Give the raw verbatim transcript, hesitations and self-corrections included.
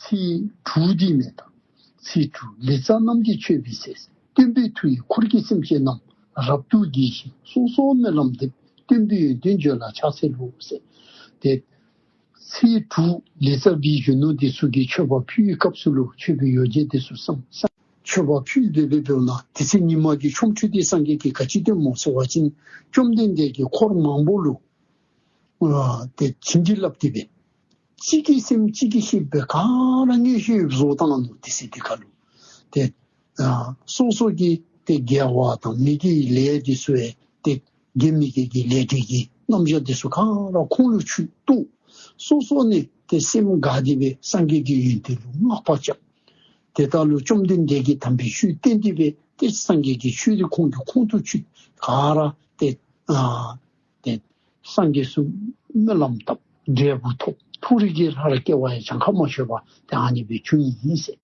ཚེས་དྲུག་འདི་མེན་ན། ཚེས་དྲུག་ལི་ཙྪ་རྣམས་ཀྱིས་མཆོད་པའི་ཚེ། སྟོན་པའི་མཐུ་ཡིས་འཁོར་གྱི་སེམས་ཅན་རྣམས། རབ་ཏུ་དགྱེས་ཤིང་སོ་སོར་སྨོན་ལམ་འདེབས། སྟོན་པའི་ཡོན་ཏན་བརྗོད་ལ་ཕྱག་འཚལ་ལོ་ཟེར། ཏེ་ཚེས་དྲུག་ལི་ཙྪ་བའི་གཞོན་ནུ་འདི་ཚུ་གིས་མཆོད་པ་ཕུལ་བའི་སྐབས་སུ་ལུ་མཆོད་པའི་ཡོ་བྱད་འདི་ཚུ་བསམ་བསམ་མཆོད་པ་ཕུལ་སྦེ་འབདཝ་ད་དེ་ཚེ་ཉིན་མ་གི་ཆོ་འཕྲུལ་འདི་སངས་རྒྱས་ཀྱིས་ག་ཅི་སྟོནམ་སྨོ་ཟེར་བ་ཅིན་བཅོམ་ལྡན་འདས་ཀྱིས་འཁོར་མང་པོ་ལུ་ཨ་ཏེ་བྱིན་གྱིས་བརླབས་ཏེ་སྦེ་གཅིག་གིས་སེམས་གཅིག་གིས་ཤེས་པའི་ག་ར་མངོན་ཤེས་བཟོ་བཏང་ནུག། དེ་ཚེ་འདི་ཁར་ལུ་ཏེ་ཨ་སོ་སོ་གི་ཏེ་དགེ་བ་དང་མི་དགེའི་ལས་འདི་ཚུ་ཡང་ཏེ་དགེ་མི་དགེ་གི་ལས་འབྲས་ཀྱི་རྣམ་གཞག་འདི་ཚུ་ག་ར་ཁོང་ལུ་ཆུད་བཏུབ། སོ་སོ་ནི་ཏེ་སེམས་དགའ་སྟེ་སྦེ་སངས་རྒྱས་ཀྱི་ཡོན་ཏན་ལུ་བསྔགས་པ་རྐྱབ། དེ་ལྟར་ལུ་བཅོམ་ལྡན་འདས་ཀྱིས་དམ་པའི་ཆོས་བསྟན་ཏེ་སྦེ་ཏེ་སངས་རྒྱས་ཀྱི་ཆོས་འདི་ཁོང་གི་ཁོང་དུ་ཆུད། ག་ར་ཏེ་ཨ་ཏེ་སངས་རྒྱས་སུ་སྨོན་ལམ་བཏབ། འབྲས་བུ་ཐོབ། མཐོ་རིས་ཀྱི་ལྷར་སྐྱེ་བ་ཡང་གྱངས་ཁ་མ་ཆོད་པར་ཏེ་ཨ་ནི་སྦེ་བྱུང་ཡི་ཟེར།